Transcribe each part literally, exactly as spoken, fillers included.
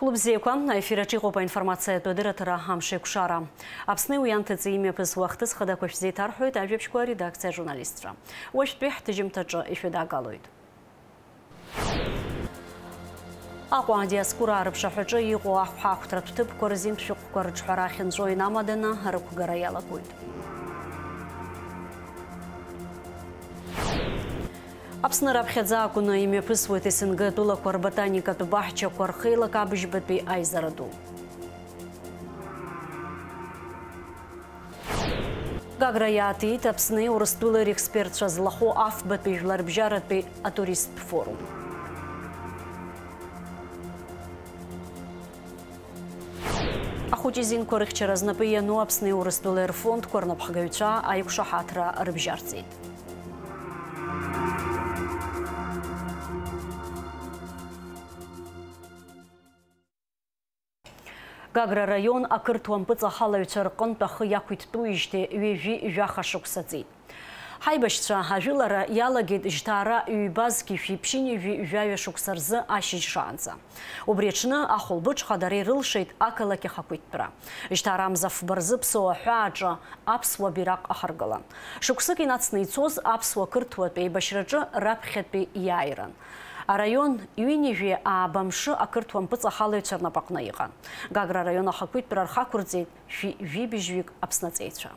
Хәылбзиақәа, аефир аҿы иҟоуп аинформациатә адырраҭара Амшеикәшара. Аԥсни уи анҭыҵи имҩаԥысуа ахҭыс хадақәа шәзеиҭарҳәоит ажәабжьқәа аредакциа ажурналистцәа. Уажәтәи ҳҭыжьымҭаҿы ишәыдагалоит. Аҟәа адиаспора рыԥшаҳәаҿы иҟоу ахәҳахәҭратә ҭыԥқәа рзин шәҟәқәа рыҿҳәара ахьынҵәо инамаданы рықәгара иалагоит. Аԥсны раԥхьаӡа акәны имҩаԥысуеит СНГ атәылақәа рботаникатә баҳчақәа рхеилак абыжьбатәи аизара ду. Гагра иаатит Аԥсни Урыстәылеи рекспертцәа злахәу афбатәи жәларбжьаратәи атуристтә форум. Ахәыҷы зинқәа рыхьчара знапы иану Аԥсни Урыстәылеи рфондқәа рнапхгаҩцәа аиқәшаҳаҭра рыбжьарҵеит. Гагра араион ақырҭуа мпыҵахалаҩцәа рҟынтә ахы иақәиҭтәуижьҭеи ҩажәи жәаха шықәса ҵит. Ҳаибашьцәа ажәылара иалагеит жьҭаара ҩба зқьи жәшәи ԥшьынҩажәи жәаҩа шықәса рзы ашьыжь шаанӡа. Убри аҽны ахәылбыҽха дара ирылшеит ақалақь ахақәиҭтәра. Жьҭаарамза фба рзы Ԥсоу аҳәааҿы аԥсуа бираҟ ахаргылан. Шықәсык инацны ицоз аԥсуа-қырҭуатә еибашьраҿы раԥхьатәи иааиран. Араион ҩынҩажәи ааба мшы ақырҭуа мпыҵахалаҩцәа рнапаҟны иҟан. Гагра араион ахақәиҭтәра рхы ақәырҵеит шәи жәибжьҩык Аԥсны аҵеицәа.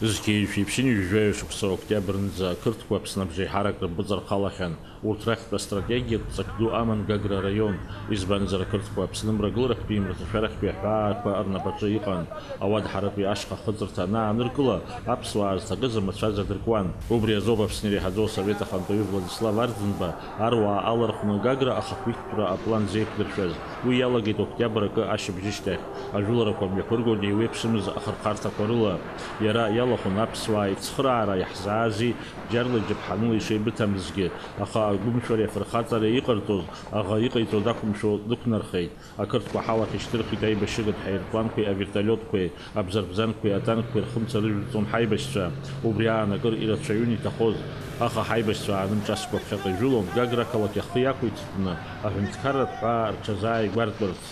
Зқьи жәшәи ԥшьынҩажәи жәаҩа шықәса октиабрнӡа ақырҭқәа Аԥсны абжеиҳарак рымпыҵархалахьан. Урҭ рахьтә астратегиатә ҵак ду аман Гагра араион, избанзар, ақырҭқәа Аԥсны мрагыларахьтәи мраҭашәарахьтәи аҳәаақәа рнапаҿы иҟан. Ауадҳаратәи ашьха ахыҵырҭа анааныркыла, аԥсуаа зҭакыз рмацәаз адыркуан. Убри азоуп Аԥсны иреиҳаӡоу асовет ахантәаҩы Владислав Арӡынба аруаа алархәны Гагра ахақәиҭтәра аплан зеиқәдыршәаз. Уи иалагеит октиабр акы ашьыбжьышьҭахь. Ажәыларақәа мҩаԥыргон еиуеиԥшымыз ахырхарҭақәа рыла. Иара иалахәын аԥсуаа ицхыраара иаҳзаази, бџьарла иџьаԥҳаныла ишеибыҭамызгьы, аха агәымшәареи афырхаҵареи иҟарҵоз, аӷа иҟаиҵо дақәымшәо дықәнархеит. Ақырҭқәа ҳалахь ишьҭырхит аибашьыгатә ҳаирпланқәеи авертолиотқәеи, абзарбзанқәеи атанкқәеи рхымца рыжәҵон ҳаибашьцәа. Убри аан акыр ирацәаҩын иҭахоз, аха ҳаибашьцәа аанымҿаскәа ԥхьаҟа ижәылон Гагра ақалақь ахы иақәиҭтәны аҳәынҭқарратә ҳәаа рҽазааигәартәырц.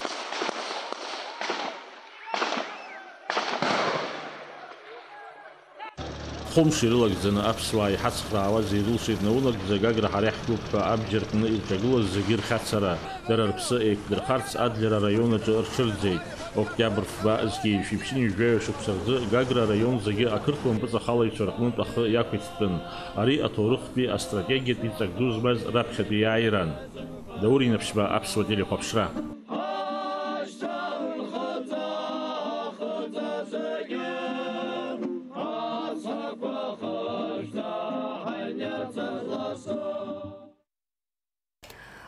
Хәымш ирылагӡаны аԥсуаа иҳацхраауаз ирылшеит наунагӡа Гагра ҳара иаҳтәуп ҳәа абџьар кны ирҿагылаз зегьы рхьацара, дара рыԥсы еиқәдырхарц Адлер араион аҿы рҽырӡеит. Октиабр фба зқьи жәшәи ԥшьынҩажәи жәаҩа шықәса рзы Гагра араион зегьы ақырҭуа мпыҵахалаҩцәа рҟнытә ахы иақәиҭтәын. Ари аҭоурыхтәи астратегиатәи ҵак ду змаз раԥхьатәи иааиран. Даур Инаԥшьба, аԥсуа телехәаԥшра.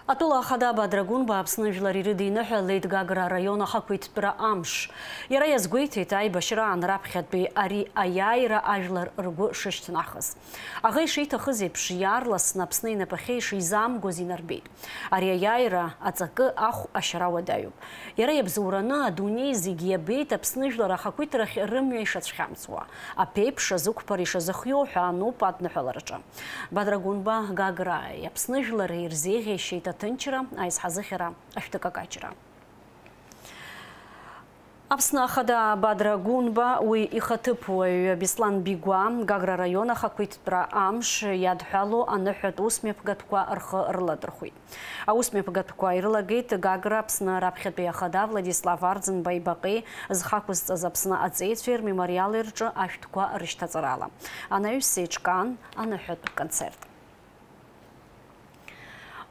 Атәыла ахада Бадра Гәынба Аԥсны жәлар ирыдиныҳәалеит Гагра араион ахақәиҭтәра амш. Иара иазгәеиҭеит аибашьраан раԥхьатәи ари аиааира ажәлар ргәы шышьҭнахыз. Аӷа ишиҭахыз еиԥш, иаарласны Аԥсны инапахьы ишизаамгоз инарбеит. Ари аиааира аҵакы ахә ашьара уадаҩуп. Иара иабзоураны адунеи зегь иабеит Аԥсны жәлар ахақәиҭрахь рымҩа ишацәхьамҵуа, аԥеиԥш азықәԥара ишазыхиоу ҳәа ануп адныҳәалараҿы. Бадра Гәынба Гаграаи Аԥсны жәлари ирзеиӷьеишьеит аҭынчра, аизҳазыхьара, ашәҭыкакаҷра. Аԥсны ахада Бадра Гәынба, уи ихаҭыԥуаҩ Беслан Бигәа, Гагра араион ахақәиҭтәра амш иадҳәалоу аныҳәатә усмҩаԥгатәқәа рхы рладырхәит. Аусмҩаԥгатәқәа ирылагеит Гагра Аԥсны раԥхьатәи ахада Владислав Арӡынба ибаҟеи зхы ақәызҵаз Аԥсны аҵеицәеи рмемориали рҿы ашәҭқәа рышьҭаҵарала. Анаҩс еиҿкаан аныҳәатә концерт.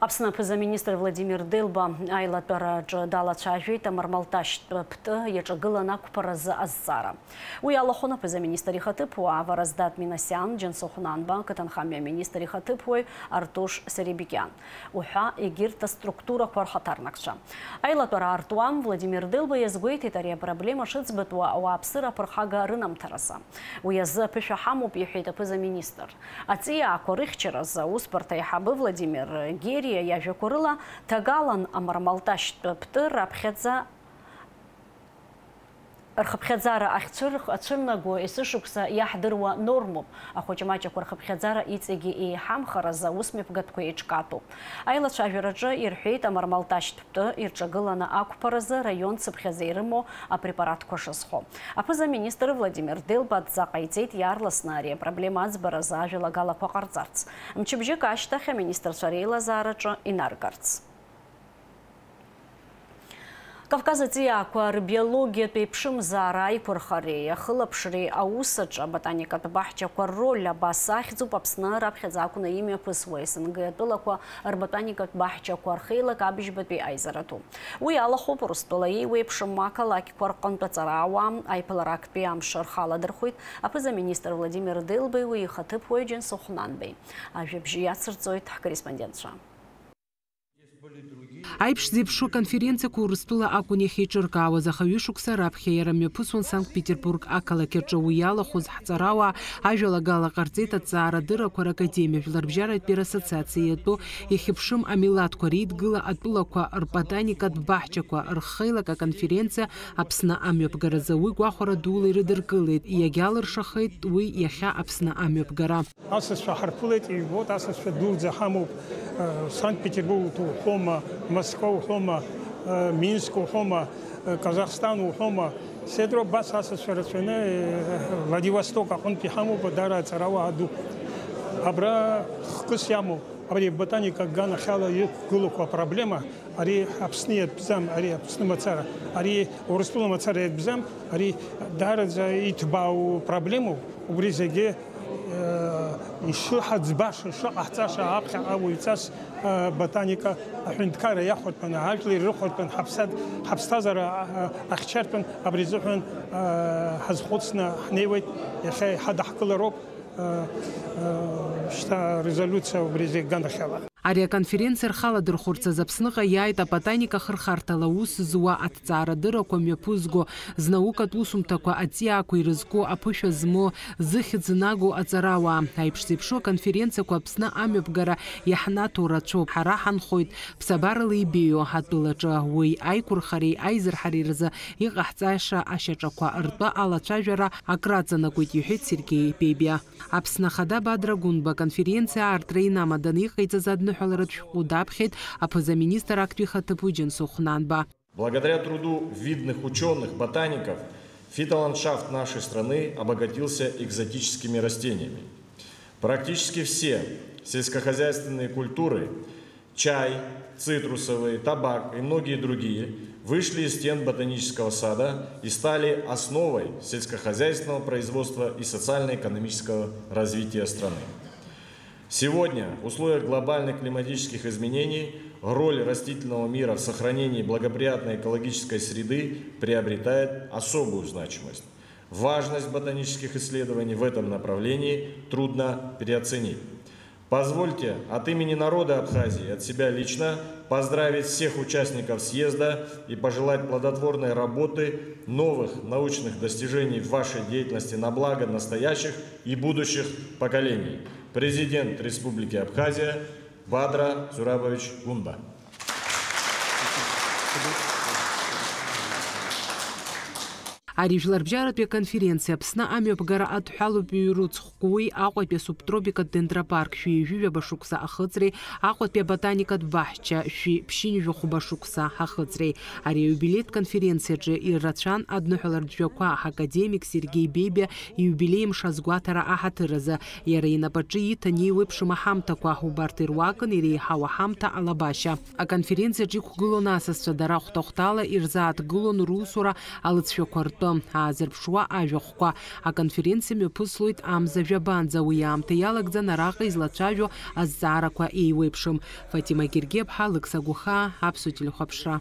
Аԥсны аԥыза-министр Владимир Делба аилатәараҿы далацәажәеит амармалташьтә птәы иаҿагылан ақәԥаразы азҵаара. Уи алахәын аԥыза-министр ихаҭыԥуаҩ Авараздат Минасиан, Џьансыхә Нанба, ақыҭанхамҩа аминистр ихаҭыԥуаҩ Артуш Серебекиан уҳәа егьырҭ аструктурақәа рхаҭарнакцәа. Аилатәара аартуан Владимир Делба иазгәеиҭеит ари апроблема шыӡбатәу ауааԥсыра аԥырхага рынамҭаразы. Уи азы аԥышәа ҳамоуп, иҳәеит аԥыза-министр. Аҵиаақәа рыхьчаразы аусбарҭа аиҳабы Владимир Гериа иажәақәа рыла, ҭагалан амармалташьтә птәы раԥхьаӡа Рхыԥхьаӡара ахьцәырх-, ацәырнаго есышықәса иаҳдыруа нормоуп. Ахәыҷы-маҷақәа рхыԥхьаӡара иҵегьы еиҳамхаразы аусмҩаԥгатәқәа еиҿкаатәуп. Аилацәажәараҿы ирҳәеит амармалташьтә тәы ирҿагыланы ақәԥаразы раион цыԥхьаӡа ирымоу апрепаратқәа шазхо. Аԥыза-министр Владимир Делба адҵа ҟаиҵеит иаарласны ари апроблема аӡбаразы ажәалагалақәа ҟарҵарц. Мчыбжьык ашьҭахь аминистрцәа реилазаараҿы инаргарц. Кавказ аҵиаақәа рбиологиатә еиԥшымзаара аиқәырхареи ахылаԥшреи аус аҿы аботаникатә баҳчақәа рроль абас ахьӡуп Аԥсны раԥхьаӡа акәны имҩаԥысуа СНГ атәылақәа рботаникатә баҳчақәа рхеилак абыжьбатәи аизара ду. Уи алахәуп Урыстәыла еиуеиԥшым ақалақьқәа рҟынтә аҵарауаа аиԥылара актәи амш рхаладырхәит аԥыза-министр Владимир Делбеи уи ихаҭыԥуаҩ Џьансыхә Нанбеи. Ажәабжь иацырҵоит ҳкорреспондентцәа. Аиԥш зеиԥшу аконференциақәа Урыстәыла акәын иахьеиҿыркаауаз, аха ҩышықәса раԥхьа иара мҩаԥысуан Санкт-Петербург ақалақь аҿы. Уи иалахәыз ҳҵарауаа ажәалагала ҟарҵеит Аҭҵаарадыррақәа ракадемиа, Жәларбжьаратәи рассоциациа иатәу ихьыԥшым амилаҭқәа реидгыла атәылақәа рботаникатә баҳчақәа рхеилак аконференциа Аԥсны амҩаԥгаразы. Уи гәахәара дула ирыдыркылеит, иагьалыршахеит уи иахьа Аԥсны амҩаԥгара. Асасцәа ҳарԥылеит, ижәбоит, асасцәа дуӡӡа ҳамоуп, э, Санкт-Петербург уҳәома, Москва уҳәома, э, Минск уҳәома, э, Казахстан уҳәома, Седро, абас асасцәа рацәаны, э, Владивосток аҟынтә иҳамоуп, дара аҵарауаа ду. Абра хкыс иамоу, абри аботаника аганахьала иқәгылақәа апроблема, ари Аԥсны иатәӡам, ари Аԥсны мацара, ари Урыстәыла мацара иатәӡам, ари даараӡа иҭбаау проблемоуп, убри зегьы, э, ишыҳаӡбаша, ишыҟаҳҵаша аԥхьаҟа уаҩҵас, э, ботаника аҳәынҭқарра иахәарҭан, ажәлар ирыхәарҭан, ҳаԥсад-, ҳаԥсҭазаара, э, ахьчартәын, абри азыҳәан, э, ҳазхәыцны ҳнеиуеит, иахьа иҳадаҳкылароуп. Шьҭа арезолиуциа убри зегь ганахьала. Ари аконференциа рхаладырхәырц азы Аԥсныҟа иааит аботаника ахырхарҭала аус зуа, аҭҵаарадыррақәа мҩаԥызго, знаукатә усумҭақәа аҵиаақәа ирызку, аԥышәа змоу, зыхьӡ наго аҵарауаа. Аиԥш зеиԥшу аконференциақәа Аԥсны амҩаԥгара иаҳнаҭо рацәоуп. Ҳара ҳанхоит ԥсабарала ибеиоу атәылаҿы. Уи аиқәырхареи аизырҳареи рзы иҟаҳҵаша ашьаҿақәа ртәы алацәажәара акраҵанакуеит, иҳәеит Сергеи Бебиа. Аԥсны Ахада Бадра Гәынба аконференциа аартра инамаданы иҟаиҵаз адныҳәаларатә шәҟәы даԥхьеит аԥыза-министр актәи ихаҭыԥуаҩ Џьансыхә Нанба. Благодаря труду видных учёных, ботаников, фитоландшафт нашей страны обогатился экзотическими растениями. Практически все сельскохозяйственные культуры, чай, цитрусовые, табак и многие другие, вышли из стен ботанического сада и стали основой сельскохозяйственного производства и социально-экономического развития страны. Сегодня, в условиях глобальных климатических изменений, роль растительного мира в сохранении благоприятной экологической среды приобретает особую значимость. Важность ботанических исследований в этом направлении трудно переоценить. Позвольте от имени народа Абхазии, от себя лично, поздравить всех участников съезда и пожелать плодотворной работы, новых научных достижений в вашей деятельности на благо настоящих и будущих поколений. Президент Республики Абхазия Бадра Зурабович Гунба. Ари жәларбжьаратәи аконференциа Аԥсны амҩаԥгара адҳәалоуп ҩ-рыцхә. Уи Аҟәатәи асубтропикатә дендропарк шәи ҩажәи ҩаба шықәса ахыҵреи, Аҟәатәи аботаникатә баҳча шәи ԥшьынҩажәи хәба шықәса ахыҵреи. Ари аиубилеитә конференциаҿы ирацәан адныҳәалартә жәақәа, академик Сергеи Бебиа ииубилеи мш азгәаҭара аҳаҭыр азы. Иара инапаҿы ииҭан еиуеиԥшым аҳамҭақәа, убарҭ ируакын иреиҳау аҳамҭа алабашьа. Аконференциаҿы иқәгылон асасцәа, дара хәҭа-хәҭала ирзааҭгылон русура алыҵшәақәа ртәы, аазырԥшуа ажәахәқәа. Аконференциа мҩаԥыслоит амза жәабанӡа, уи аамҭа иалагӡан араҟа излацәажәо азҵаарақәа еиуеиԥшым. Фатима Гергиаԥҳа, Алықьса Гәыхаа, Аԥсуа телехәаԥшра.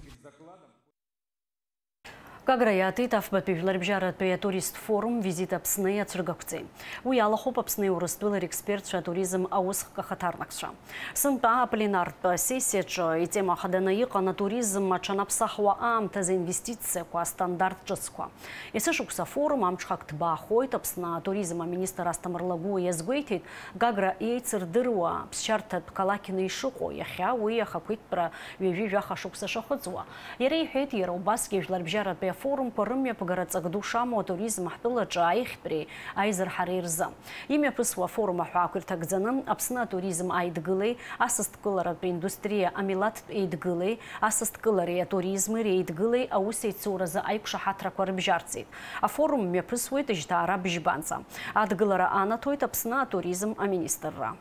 Гагра иаатит афбатәи жәларбжьаратәи атурист форум Визит Аԥсны иацәыргақәҵеи. Уи алахәуп Аԥсни Урыстәылеи рекспертцәа атуризм аусхк ахаҭарнакцәа. Сынтәа апленартә сессиаҿы итема хаданы иҟан атуризм аҽанаԥсахуа аамҭазы инвестициақәа астандарт ҿыцқәа. Есышықәса афорум амҽхак ҭбаахоит. Аԥсны атуризм аминистр Асҭамыр Лагәыуа иазгәеиҭеит, Гагра еицырдыруа ԥсшьарҭатә қалақьны ишыҟоу, иахьа уи ахақәиҭтәра ҩажәи жәаха шықәса шахыҵуа. Иара иҳәеит, иара убасгьы жәларбжьаратәи Афорумқәа рымҩаԥгара ҵак ду шамоу атуризм ҳтәылаҿы аиӷьтәреи аизырҳареи рзы. Имҩаԥысуа афорум аҳәаақәа ирҭагӡаны Аԥсны атуризм аидгылеи асасдкыларатә индустриа амилаҭтә еидгылеи асасдкылареи атуризми реидгылеи аусеицуразы аиқәшаҳаҭрақәа рыбжьарҵеит. Афорум мҩаԥысуеит жьҭаара бжьбанҵа. Адгылара анаҭоит Аԥсны атуризм аминистрра.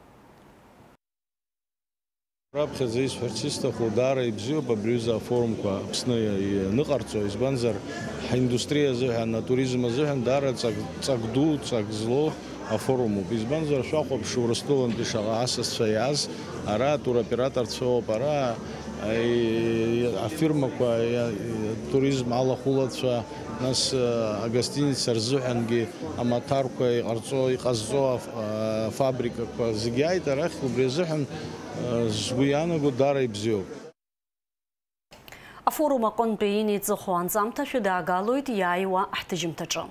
Раԥхьаӡа исҳәарц исҭаху, даара ибзиоуп абри аҩыза афорумқәа Аԥсны ианыҟарҵо, избанзар, ҳиндустриа азыҳәан, атуризм азыҳәан даара ҵак, ҵак ду, ҵак злоу афорумуп. Избанзар, шәахәаԥш, Урыстәылантәи шаҟа асасцәа иааз, ара атуроператорцәа ыҟоуп, ара, и, афирмақәа, и, атуризм алахәылацәа, нас, а, агостиница рзыҳәангьы амаҭәарқәа иҟарҵо, иҟазҵо аф-, афабрикақәа зегьы ааит арахь, убри азыҳәан, а, сгәы иаанаго даара ибзиоуп. Афорум аҟынтәи инеиҵыху анҵамҭа шәыдаагалоит иааиуа ҳҭыжьымҭаҿы.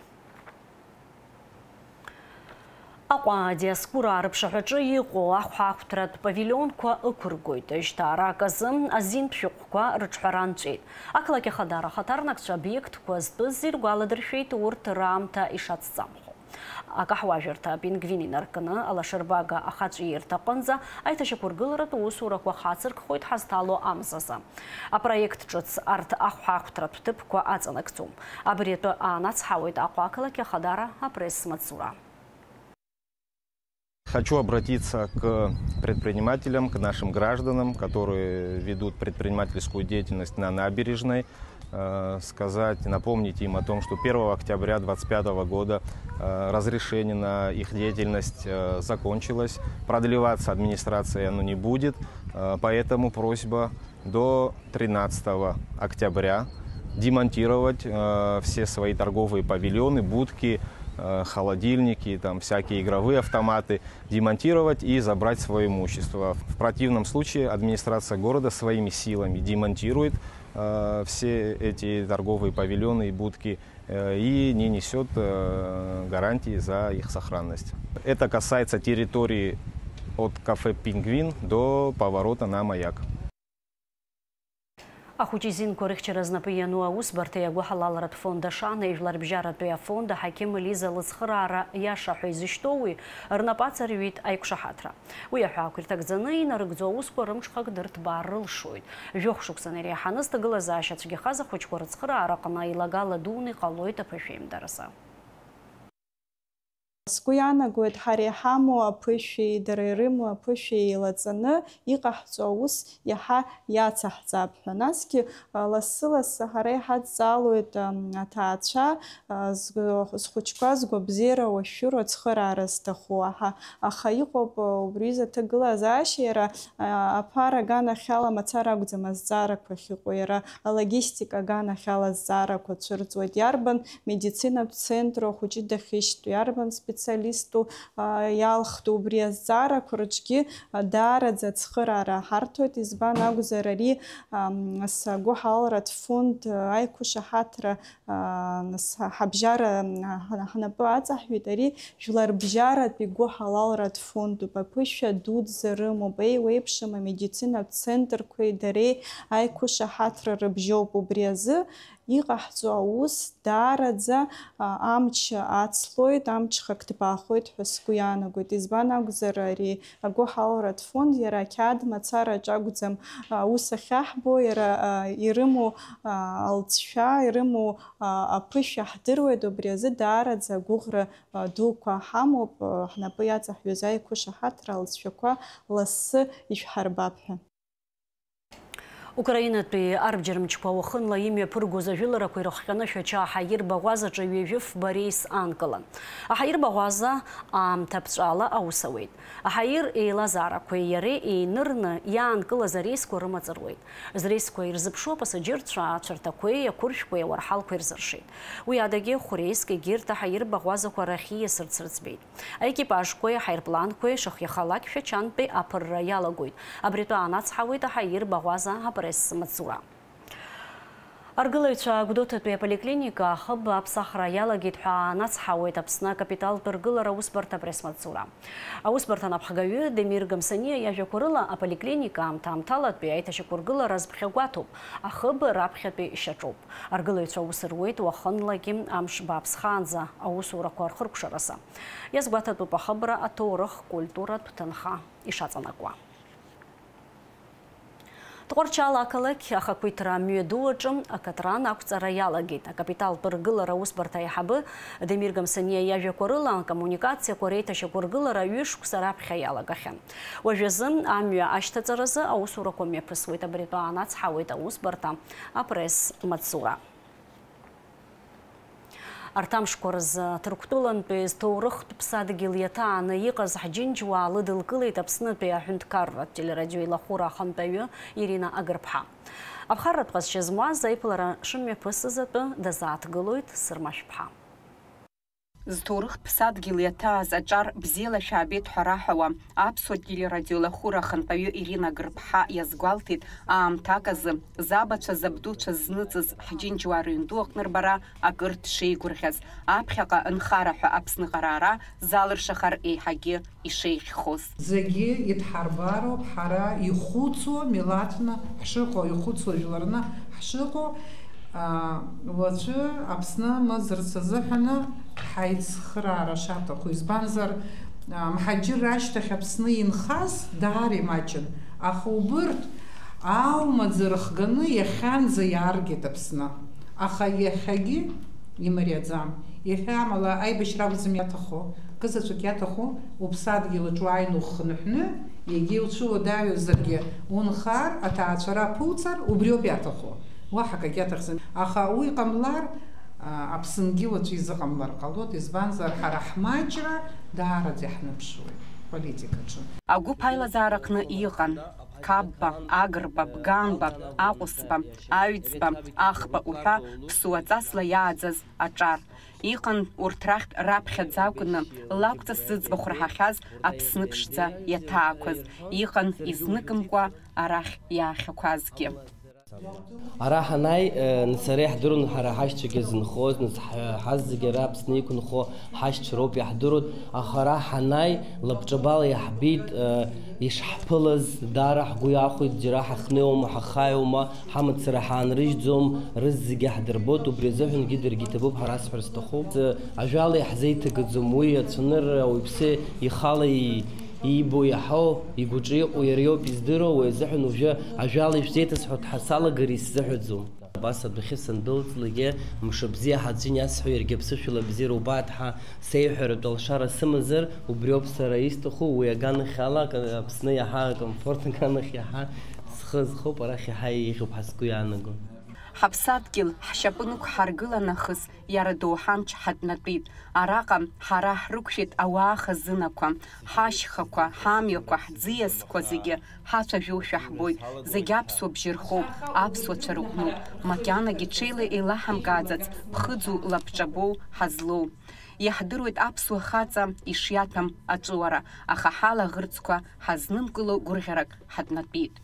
Аҟәа адиаскура арыԥшаҳәаҿы иҟоу ахәаахәҭратә павилионқәа ықәыргоит. Жьҭаарак азы азинтә шәҟәқәа рыҿҳәара нҵәеит. Ақалақь Ахадара ахаҭарнакцәа обиектқәа зтәыз иргәаладыршәеит урҭ раамҭа ишацҵамхо. Акаҳуажәырҭа Пингвин инаркны алашарбага ахаҵәиирҭа аҟынӡа аиҭашьақәыргыларатә усурақәа хацыркхоит ҳазҭало амзазы. Апроект ҿыц арҭ ахәаахәҭратә ҭыԥқәа аҵанакӡом. Абри атәы аанацҳауеит Аҟәа ақалақь Ахадара апресс-маҵзура. Хочу обратиться к предпринимателям, к нашим гражданам, которые ведут предпринимательскую деятельность на набережной, э, сказать, напомнить им о том, что первого октября двадцать пятого года, э, разрешение на их деятельность, э, закончилось, продлеваться администрацией оно не будет, э, поэтому просьба до тринадцатого октября демонтировать, э, все свои торговые павильоны, будки, э, холодильники, там всякие игровые автоматы, демонтировать и забрать свое имущество. В противном случае администрация города своими силами демонтирует, э, все эти торговые павильоны и будки, э, и не несёт, э, гарантии за их сохранность. Это касается территории от кафе «Пингвин» до поворота на Маяк. Ахәыҷы изинқәа рыхьчара знапы иану аусбарҭеи агәыҳалалратә фонд «Ашана» ижәларбжьаратәи афонд аҳақьым Лиза лыцхыраара иаша ҳәа изышьҭоу уи рнапы аҵарҩит аиқәшаҳаҭра. Уи аҳәаақәа ирҭагӡаны инарыгӡо аусқәа рымҽхак дырҭбаар рылшоит. Жәохә шықәса иреиҳаны зҭагылазаашьа цәгьахаз ахәыҷқәа рыцхыраараҟны еилагала дуны иҟалоит аԥышәеимдаразы. Сгәы иаанагоит, ҳара иҳамоу аԥышәеи дара ирымоу аԥышәеи еилаҵаны иҟаҳҵо аус иаҳа иацаҳҵап ҳәа. Насгьы, а, лассы-лассы ҳара иҳадҵаалоит, ам, аҭаацәа, а, згәы-, зхәыҷқәа згәабзиара уашәшәыроу ацхыраара зҭаху. Аҳа-, аха иҟоуп, а, убри изы аҭагылазаашьа иара, а, аԥара аганахьала мацара акәӡам азҵаарақәа ахьыҟоу, иара алогистика аганахьала азҵаарақәа цәырҵуеит. Иарбан медицинатә центру ахәыҷы дахьышьҭоу, иарбан специалисту, а, иалхтәу, убри азҵаарақәа рҿгьы, а, даараӡа ацхыраара ҳарҭоит. Избан акәзар, ари, ам, агәыҳалалратә фонд, а, аиқәшаҳаҭра, а, нас ҳа-, ҳабжьара, м, ҳа-, ҳнапы аҵаҳҩит, ари жәларбжьаратәи гәыҳалалратә фондуп, аԥышәа дуӡӡа рымоуп, еиуеиԥшым амедицинатә центрқәеи дареи аиқәшаҳаҭра рыбжьоуп. Убри азы иҟаҳҵо аус даараӡа, а, амч ацлоит, амҽхак ҭбаахоит ҳәа сгәы иаанагоит. Избан акәзар, ари агәыҳалалратә фонд иара ақьаад мацараҿ акәӡам, а, аус ахьаҳбо, иара, а, ирымоу, а, алҵшәа, ирымоу, а, аԥышәа ҳдыруеит, убри азы даараӡа агәыӷра, а, дуқәа ҳамоуп, а, ҳнапы иаҵаҳҩыз аиқәшаҳаҭра алҵшәақәа лассы ишәҳарбап ҳәа. Украинатәи арбџьармчқәа уахынла имҩаԥыргоз ажәыларақәа ирыхҟьаны Шәача аҳаирбаӷәазаҿы ҩажәи фба реис аанкылан. Аҳаирбаӷәаза аамҭа ԥҵәала аус ауеит. Аҳаир еилазаарақәеи иареи еинырны иаанкылаз ареисқәа рымаҵ руеит. Зреисқәа ирзыԥшу апасаџьырцәа ацәарҭақәеи ақәыршәқәеи ауарҳалқәеи рзыршеит. Уи адагьы, хәреиск егьырҭ аҳаирбаӷәазақәа рахь ииасырц рыӡбеит. Аекипажқәеи аҳаирпланқәеи шахьиахалак Шәачантәи аԥырра иалагоит. Абри атәы аанацҳауеит аҳаирбаӷәаза апресс-маҵзура. Аргылаҩцәа Гәдоуҭатәи аполиклиника ахыб аԥсахра иалагеит ҳәа анацҳауеит Аԥсны акапиталтә ргылара аусбарҭа апресс-маҵзура. Аусбарҭа анапхгаҩы Демир Гамсаниа иажәақәа рыла, аполиклиника аамҭа-аамҭалатәи аиҭашьақәыргылара зыԥхьагәаҭоуп, ахыб раԥхьатәи шьаҿоуп. Аргылаҩцәа аус руеит уахынлагьы амш бааԥсхаанӡа аусурақәа рхыркәшаразы. Иазгәаҭатәуп ахыбра аҭоурых-культуратә ҭынха ишаҵанакуа. Тҟәарчал ақалақь ахақәиҭра амҩаду аҿы акатран ақәҵара иалагеит. Акапиталтә ргылара аусбарҭа аиҳабы Демир Гамсаниа иажәақәа рыла, акоммуникациақәа реиҭашьақәыргылара ҩышықәса раԥхьа иалагахьан. Уажәазы амҩа ашьҭаҵаразы аусурақәа мҩаԥысуеит, абри атәы аанацҳауеит аусбарҭа апресс-маҵзура. Арҭ амшқәа рзы Ҭырқәтәылантәи зҭоурыхтә ԥсадгьыл иаҭааны иҟаз ҳџьынџьуаа лыдылкылеит Аԥснытәи аҳәынҭқарратә телерадиоеилахәыра ахантәаҩы Ирина Агырԥҳа. Аԥхарратә ҟазшьа змаз аиԥылара шымҩаԥысыз атәы дазааҭгылоит Сырма Шәԥҳа. Зҭоурыхтә ԥсадгьыл иаҭааз аҿар бзиала шәаабеит ҳәа раҳауа, аԥсуа телерадиоеилахәыра ахантәаҩы Ирина Гырԥҳа иазгәалҭеит, аамҭак азы забацәа, забдуцәа зныҵыз ҳџьынџьуаа рыҩнду аҟны рбара акыр дшеигәырӷьаз, аԥхьаҟа нхара ҳәа Аԥсныҟа раара залыршахар еиҳагьы ишеиӷьхоз. Зегьы идҳарбароуп ҳара ихәыцуа милаҭны ҳшыҟоу, ихәыцуа жәларны ҳшыҟоу. А, уаҵәы Аԥсны мыӡырц азыҳәаны ҳаицхыраара шаҭаху, избанзар, а, мҳаџьырра ашьҭахь Аԥсны инхаз даара имаҷын, аха убырҭ аумаӡа рыхганы иахьанӡа иааргеит Аԥсны, аха иахьагьы имариаӡам. Иахьа амала аибашьра акәӡам иаҭаху, кызаҵәык иаҭаху уԥсадгьыл аҿы уааины ухынҳәны, егьа иуцәыуадаҩызаргьы унхар, аҭаацәара аԥуҵар, убриоуп иаҭаху. Уаҳа акагьы аҭахӡам. Аха уи ҟамлар, а, Аԥсынгьы уаҵәы изыҟамлар ҟалоит, избанзар, ҳара ҳмаҷра даараӡа иаҳныԥшуеит политикаҿы. Агәыԥ аилазаара аҟны иҟан Қапба, Агрба, Бганба, Аҟәысба, Аҩӡба, Ахба уҳәа ԥсуаҵасла иааӡаз аҿар. Иҟан урҭ рахьтә раԥхьаӡа акәны лакәҵас зыӡбахә раҳахьаз Аԥсны ԥшӡа иаҭаақәаз, иҟан изныкымкәа арахь иаахьақәазгьы. Ара ҳанааи, э, нас ара иаҳдыруан ҳара ҳашьцәагьы зынхоз, нас ҳ-, ҳазегьы ара Аԥсны иқәынхо ҳашьцәа роуп иаҳдыруан, аха ара ҳанааи, лабҿабала иаҳбеит, э, ишҳаԥылаз, даара ҳгәы иахәеит, џьара ҳахнеиуама, ҳахааиуама, ҳамацара ҳаанрыжьӡом, рызегьы ҳдырбоит, убри азыҳәангьы даргьы иҭабуп ҳәа расҳәар сҭахуп. Э, ажәала иаҳзеиҭагаӡом, уи ацәанырра ауаҩԥсы ихала и-, иибо иаҳау, игәаҿы иҟоу иара иоуп издыруа, уи азыҳәан уажәы ажәала ишәзеиҭасҳәо дҳасалагар исзыҳәаӡом. Абас адәахьы сандәылҵлакгьы, мшыбзиа ҳаӡәы иасҳәо, иаргьы аԥсышәала абзиара убааит ҳәа сеиҳәаратә алшара сымазар, убриоуп сара исҭаху, уи аганахьала ак-, Аԥсны иаҳа акомфорт аганахь иаҳа схы азхоуп, арахь иаҳа еиӷьуп ҳәа сгәы иаанаго. Ҳаԥсадгьыл ҳшьапы нықәҳаргыла нахыс, иара доуҳа амч ҳатәнатәит. Араҟа ҳара ҳрықәшәеит ауаа хазынақәа, ҳашьхақәа, ҳамҩақәа, ҳӡиасқәа зегьы ҳацәажәошәа ҳбоит. Зегь аԥсуа бжьы рхоуп, аԥсуацәа рыҟәнуп. Макьанагьы ҽеила еилаҳамкааӡац ԥхыӡу лабҿабоу ҳазлоу. Иаҳдыруеит аԥсуа хаҵа ишиаҭәам аҵәыуара, аха ҳалаӷырӡқәа ҳазнымкыло гәырӷьарак ҳатәнатәит.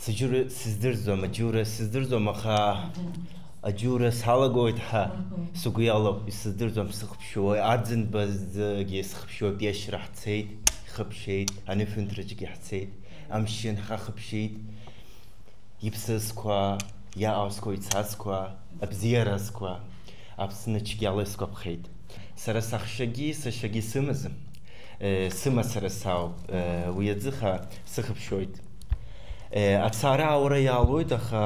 Сыџьура сыздырӡом, аџьура сыздырӡом, аха аџьура салагоит ҳәа сгәы иалоуп, исыздырӡом, сыхԥшуа, Арӡынбазгьы сыхԥшуа, Пиашьра ҳцеит, ихыԥшеит, анышәынҭраҿгьы ҳцеит, амшын ҳахыԥшит, иԥсызқәа, иааозқәа, ицазқәа, абзиаразқәа, Аԥсны цәгьала исгәаԥхеит. Сара саҳәшьагьы сашьагьы сымаӡам. Э, сымацара сауп, э, уи аӡыха сыхыԥшуеит. Э, ацара аура иаалоит, аха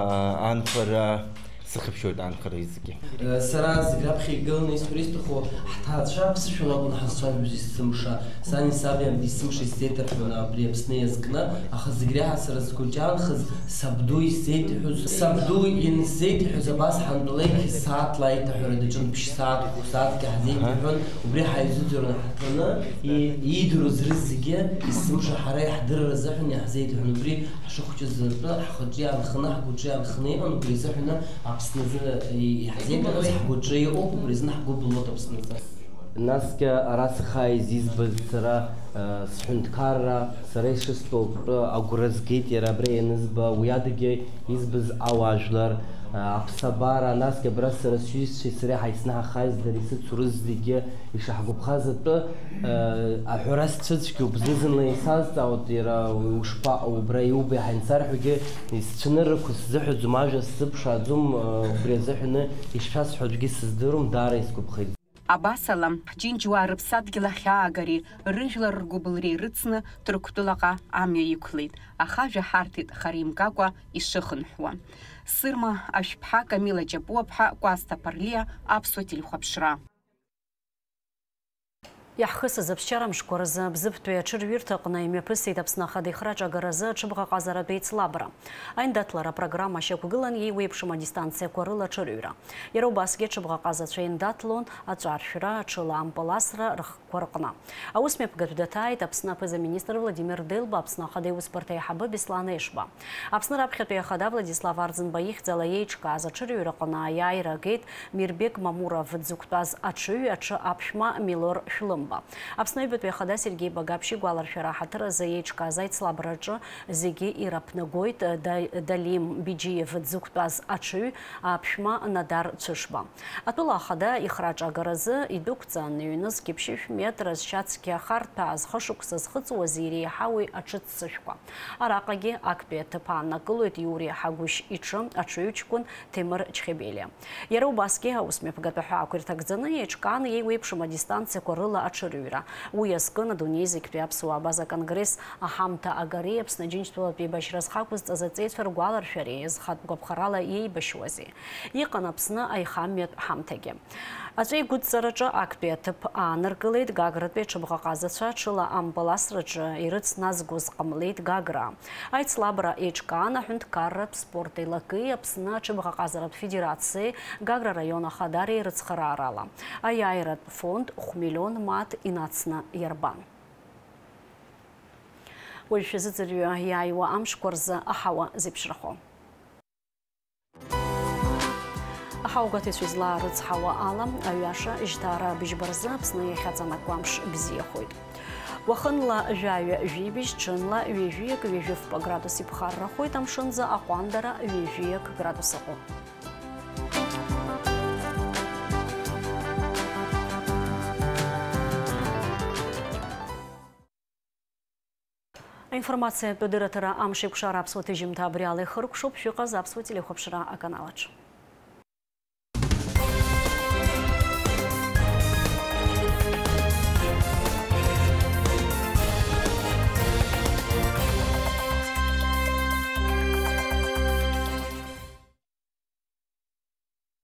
анхара сыхыԥшуеит, анхара изгьы. Э, сара зегь раԥхьа игыланы исҳәар исҭаху, ҳҭаацәа аԥсышәала акәын ҳазцәажәоз есымша. Сани саби абри есымша исзеиҭарҳәон абри Аԥсны иазкны, аха зегь реиҳа сара сгәаҿы иаанхаз сабду исзеиҭаҳәоз, сабду иансзеиҭаҳәоз абас ҳантәалеиқь сааҭла аиҭаҳәара даҿын, ԥшь сааҭ, хә сааҭк иаҳзеиҭаҳәон, убри ҳаизыӡырҩуан ҳаҭәаны, и-, иидыруаз рызегьы есымша ҳара иаҳдырра азыҳәан иаҳзеиҭаҳәон, убри ҳшыхәҷыз атәы ҳхаҿы иаанханы, ҳгәаҿы иаанханы иҟан, убри азыҳәаны Аԥсны азы иаҳзеиҭаҳәаз ҳгәаҿы иҟоуп, убри азын ҳгәы былуеит Аԥсны азы. Насгьы ара сахьааиз избаз сара, э, сҳәынҭқарра, сара ишыстәу атәы агәра згеит иара абра ианызба, уи адагьы избаз ауаажәлар, Аԥсабара, насгьы абра сара сҩызцәеи сареи ҳаицны ҳахаз, дара исыцу рызегьы ишаҳгәаԥхаз атәы, э, аҳәара сцәыцәгьоуп, зны-зынла исазҵаауеит, иара ушԥаҟоу, убра иубеи ҳәа ансарҳәогьы, исцәаныррақәа сзыҳәаӡом, ажәа сзыԥшааӡом, э, убри азыҳәаны ишшәасҳәо аӡәгьы сыздыруам, даара исгәаԥхеит. Абасала, ҳџьынџьуаа рыԥсадгьыл ахьаагареи рыжәлар ргәыбылреи рыцны Ҭырқәтәылаҟа амҩа иқәлеит, аха ажәа ҳарҭеит хара имгакәа ишыхынҳәуа. Сырма Ашәԥҳа, Камила Ҷапуаԥҳа, Кәасҭа Ԥарлиа, Аԥсуа телехәаԥшра. Иаҳхысыз аԥсшьара мшқәа рзы Бзыԥтәи аҽырҩырҭаҟны имҩаԥысит Аԥсны Ахада ихраҿ агаразы аҽыбӷаҟазаратә еицлабра. Аиндаҭлара апрограмма шьақәгылан еиуеиԥшым адистанциақәа рыла аҽырҩра. Иара убасгьы аҽыбӷаҟазацәа еиндаҭлон аҵәаршәра, аҽыла ампыласра рхкқәа рҟны. Аусмҩаԥгатә даҭааит Аԥсны аԥыза-министр Владимир Делба, Аԥсны Ахада иусбарҭа аиҳабы Беслан Ешба. Аԥсны раԥхьатәи ахада Владислав Арӡынба ихьӡала иеиҿкааз аҽырҩраҟны аиааира агеит Мирбек Мамуров дзықәтәаз аҽыҩ аҽы аԥшәма Милор Шәлымба. Аԥсны аҩбатәи ахада Сергеи Багаԥшь игәаларшәара аҳаҭыр азы иеиҿкааз аицлабраҿы зегьы ираԥнагоит, Да-, Далим Биџьиев дзықәтәаз аҽыҩ аԥшәма Надар Цәышба. Атәыла ахада ихраҿ агаразы идәықәҵан, ҩнызқь ԥшьышә метра зшьацқьа ахарҭәааз, хышықәса зхыҵуаз иреиҳауеи аҽыццышәқәа. Араҟагьы актәи аҭыԥ ааннакылоит Иури Ҳагәышь иҽы аҽыҩҷкәын Ҭемыр Чхебелиа. Иара убасгьы аусмҩаԥгатә аҳәаақәа ирҭагӡаны еиҿкаан еиуеиԥшым адистанциақәа рыла аҽырҩра. Уи азкын адунеи зегьтәи аԥсуаа абаза конгресс аҳамҭа агареи Аԥсны Аџьынџьтәылатә еибашьра зхақәызҵаз аҵеицәа ргәаларшәареи зхатә гәаԥхарала иеибашьуазеи. Иҟан Аԥсны аихамҩатә ҳамҭагьы. Аҵәеигәыдҵараҿы актәи аҭыԥ ааныркылеит Гагратәи аҽыбӷаҟазацәа, ҽыла ампыласраҿы ирыцназгоз ҟамлеит Гагра. Аицлабра еиҿкаан аҳәынҭқарратә спорт еилакеи Аԥсны аҽыбӷаҟазаратә федерациеи Гагра араион ахадареи рыцхыраарала. Аиааиратә фонд хә-миллион мааҭ инацны иарбан. Уажә шәазыӡырҩы иааиуа амшқәа рзы аҳауа зеиԥшрахо. Аҳауагәаҭаҩцәа излаарыцҳауа ала, аҩаша жьҭаара быжьба рзы Аԥсны иахьаҵанакуа амш бзиахоит. Уахынла жәаҩа-жәибжь, ҽынла ҩажәиак-ҩажәифба градус иԥхаррахоит, амшынӡы аҟәандара ҩажәиак градус ыҟоуп. Аинформациатә дырраҭара Амшеикәшара аԥсуа ҭыжьымҭа абри ала ихыркәшоуп, шәыҟаз аԥсуа телехәаԥшра аканалаҿ.